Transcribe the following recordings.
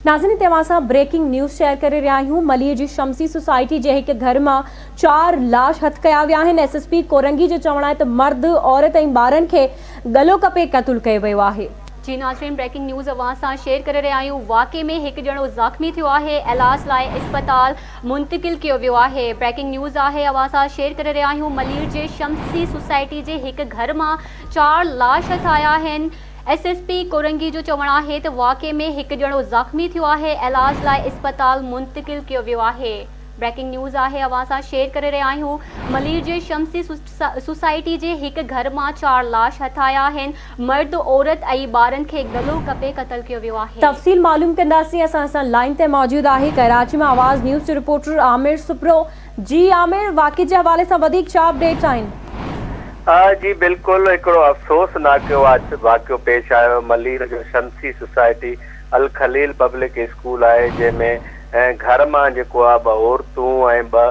ناظرين توهان سان بريڪنگ نيوز شيئر ڪري رهيا آهيون ملير جي شمسي سوسائٽي جي هڪ گهر مان چار لاش هٿ ڪيا ويا آهن ايس ايس پي ڪورنگي جو چوڻ آهي ته مرد عورت ۽ ٻارن کي ڳلو ڪپي قتل ڪيو ويو آهي. جي ناظرين بريڪنگ نيوز اوهان سان شيئر ڪري رهيا آهيون واقعي ۾ هڪ ڄڻو زخمي ٿيو آهي علاج لاء اسپتال منتقل ڪيو ويو آهي بريڪنگ نيوز آهي اوهان سان شيئر ڪري رهيا آهيون ملير جي شمسي سوسائٽي جي هڪ گهر مان چار لاش هٿ آيا آهن ايس ايس پي ڪورنگي جو چوڻ آهي ته واقعي ۾ هڪ ڄڻو زخمي ٿيو آهي علاج لاء اسپتال منتقل ڪيو ويو آهي بريڪنگ نيوز آهي اوهان سان شيئر ڪري رهيا آهيون ملير جي شمسي سوسائٽي جي هڪ گهر مان چار لاش هٿ آيا آهن مرد عورت ۽ ٻارن کي ڳلو ڪپي قتل ڪيو ويو آهي. تفصيل معلوم ڪنداسين اسان سان لائين تي موجود آهي ڪراچي مان آواز نيوز جو رپورٽر عامر سپرو جي عامر واقعي جي حوالي سان وڌيڪ ڇا اپڊيٽس آهن؟ جي بلڪل هڪڙو افسوس ناڪ واقعو پيش آيو ملير جو Shamsi society Al Khalil public school آهي جنهن ۾ گهر مان جيڪو آهي ٻه عورتون ۽ ٻه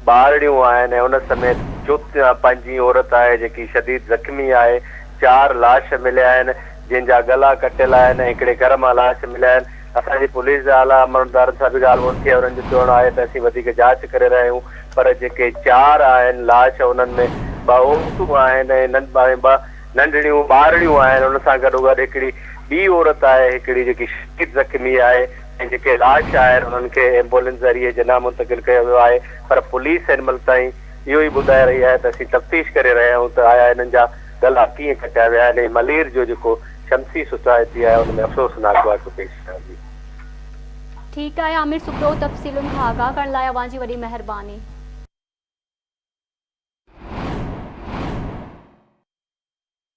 ٻارڙيون آهن ۽ ان سميت چوٿين پنجين عورت آهي جيڪي شديد زخمي آهي چار لاش مليا آهن جن جا ڳلا ڪٽيل آهن ۽ هڪڙي گهر مان لاش مليا آهن اسان جي پوليس جا اعليٰ عملدارن سان به ڳالهه ٻولهه ٿي آهي انهن جو چوڻ آهي ته اسين وڌيڪ جاچ ڪري رهيا آهيون پر جيڪي چار آهن لاش انهن ۾ ٻه عورتون آهن ۽ ٻه ننڍڙيون ٻارڙيون آهن ان سان گڏوگڏ هڪڙي ٻي عورت آهي هڪڙي جيڪي شديد زخمي آهي ۽ جيڪي لاش آهن انهن کي ايمبولينس ذريعي جناح منتقل ڪيو ويو آهي پر پوليس هن مهل تائين اهو ئي ٻڌائي رهي آهي ته اسين تفتيش ڪري رهيا آهيون ته آيا انهن جا ڳلا ڪيئن ڪٽيا ويا آهن ۽ ملير جو جيڪو شمسي سوسائٽي آهي ان ۾ افسوسناڪ واقعو پيش آيو جي. ٺيڪ آهي عامر سپرو تفصيلن کان آگاهه ڪرڻ لاء اوهان جي وڏي مهرباني.